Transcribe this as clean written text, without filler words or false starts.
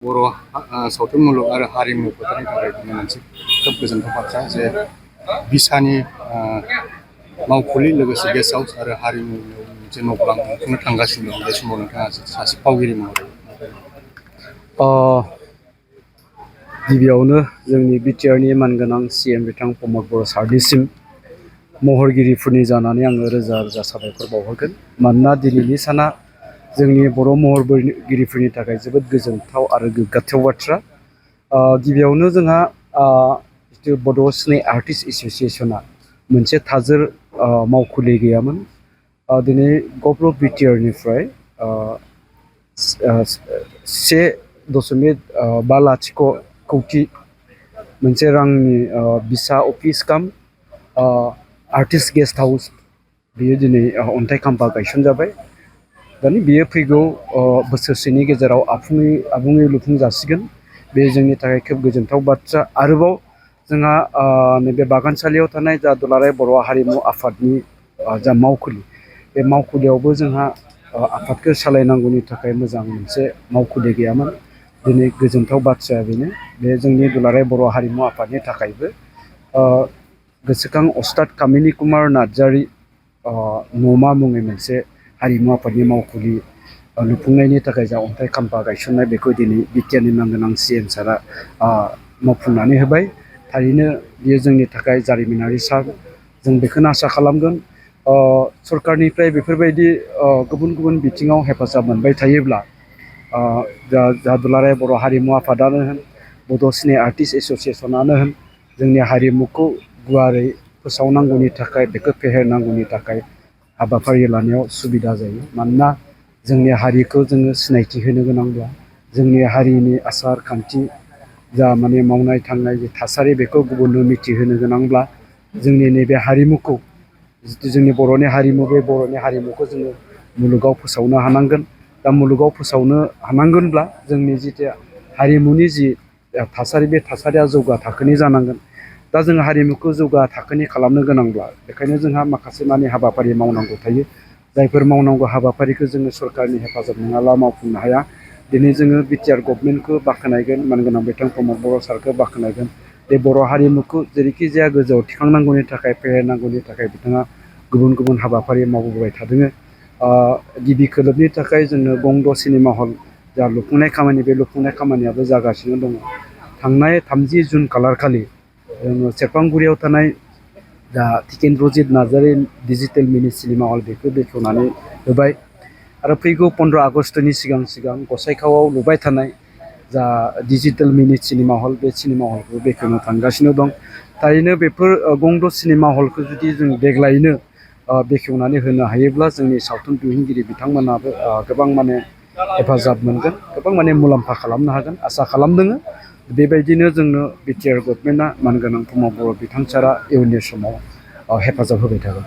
बर' सावथुन मुलुग आरो हारिमु फोथारनि थाखाय बेनो मोनसे खोब गोजोनथाव बाथ्रा जे बिसानि मावखुलि लोगोसे गेस्ट हाउस आरो हारिमु मोनसे न' बां लुफुंनो थांगासिनो दं। बे समाव नोंथाङा सासे फावगिरि महरै गिबियावनो जोंनि बिटिआरनि मानगोनां सिएम बिथां प्रमद बर' सारनिसिम महरगिरिफोरनि जानानै आङो रोजा रोजा साबायखर बावहरगोन। मानोना दिनैनि साना जोंनि बर' महरगिरिफोरनि थाखाय जोबोद गोजोनथाव आरो गोग्गाथाव बाथ्रा। गिबियावनो जोंहा जितु बड' सिने आर्टिस्ट एस'सिएशना मोनसे थाजोर मावखुलि गैयामोन। दिनै गभर्नमेन्ट अफ बिटिआरनिफ्राय 1.5 कौटि मोनसे रांनि बिसा अफिस काम आर्टिस्ट गेस्ट हाउस बियो दिनै अन्थाइ खाम्फा गायसनजाबाय। दानि बियो फैगौ बोसोरसेनि गेजेराव आबुङै लुफुंजासिगोन। बे जोंनि थाखाय खोब गोजोनथाव बाथ्रा। आरोबाव जोंहा नैबे बागानसालियाव थानाय जा दुलाराय बर' हारिमु आफादनि जा मावखुलि, बे मावखुलियावबो जोंहा आफादखौ सालायनांगौनि थाखाय मोजां मोनसे मावखुलि गैयामोन। दिनै गोजोनथाव बाथ्राया बेनो, बे जोंनि दुलाराय बर' हारिमु आफादनि थाखायबो गोसोखां अस्ताद कामिनि कुमार नार्जारी न'मा मुङै मोनसे हारिमु आफादनि मावखुलि लुफुंनायनि थाखाय जा अन्थाइ खाम्फा गायसननाय, बेखौ दिनै बिटिआरनि मानगोनां सिएम सारा मावफुंनानै होबाय। थारैनो बियो जोंनि थाखाय जारिमिनारि सान। जों बेखौनो आसा खालामगोन सरकारनिफ्राय बेफोरबायदि गुबुन गुबुन बिथिङाव हेफाजाब मोनबाय थायोब्ला जा दुलाराय बर' हारिमु आफादानो होन, बड' सिने आर्टिस्ट एस'सिएशनानो होन, जोंनि हारिमुखौ गुवारै फोसावनांगौनि थाखाय, बेखौ फेहेरनांगौनि थाखाय हाबाफारि लानायाव सुबिदा जायो। मानोना जोंनि हारिखौ जोङो सिनायथि होनो गोनांब्ला, जोंनि हारिनि आसार खान्थि जा मावनाय थांनाय जे थासारि, बेखौ गुबुननो मिथिहोनो गोनांब्ला जोंनि नैबे हारिमुखौ, जितु जोंनि बर'नि हारिमु, बे बर'नि हारिमुखौ जोङो मुलुगाव फोसावनो हानांगोन। दा मुलुगाव फोसावनो हानांगोनब्ला जोंनि जितु हारिमुनि जि थासारि, बे थासारिया जौगा थाखोनि जानांगोन। दा जों हारिमुखौ जौगा थाखोनि खालामनो गोनांब्ला बेखायनो जोंहा माखासे हाबाफारि मावनांगौ थायो। जायफोर मावनांगौ हाबाफारिखौ जोङो सरकारनि हेफाजाब नङाब्ला मावफुंनो हाया। दिनै जोङो बिटिआर गभर्नमेन्टखौ बाख्नायगोन, मानगोनां बिथां प्रमद बर' सारखौ बाख्नायगोन। बे बर' हारिमुखौ जेरैखि जाया गोजौआव थिखांनांगौनि थाखाय, फेहेरनांगौनि थाखाय बिथाङा गुबुन गुबुन हाबाफारि मावबोबाय थादों। गिबि खोलोबनि थाखाय जोङो गंद सिनेमा हल जा लुफुंनाय खामानि, बे लुफुंनाय खामानियाबो जागासिनो दङ। थांनाय 30 जुन खालारखालि जोङो सेरफांगुरियाव थानाय जा टिकेन्द्रजित नार्जारी डिजिटेल मिनि सिनेमा हल, बेखौ बेखेवनानै होबाय। आरो फैगौ 15 आगस्तनि सिगां सिगां गसाइगावआव लुबाय थानाय जा डिजिटेल मिनि सिनेमा हल, बे सिनेमा हलखौ बेखेवनो थांगासिनो दं। थारैनो बेफोर गंद सिनेमा हलखौ जुदि जों देग्लायनो बेखेवनानै होनो हायोब्ला जोंनि सावथुन दिहुनगिरि बिथांमोनाबो गोबां हेफाजाब मोनगोन, गोबां मुलाम्फा खालामनो हागोन आसा खालामदों। बेबायदिनो जोंनो बिटिआर गभर्नमेन्टआ मानगोनां प्रमद बर' बिथां सारा इयुननि समाव हेफाजाब होबाय थागोन।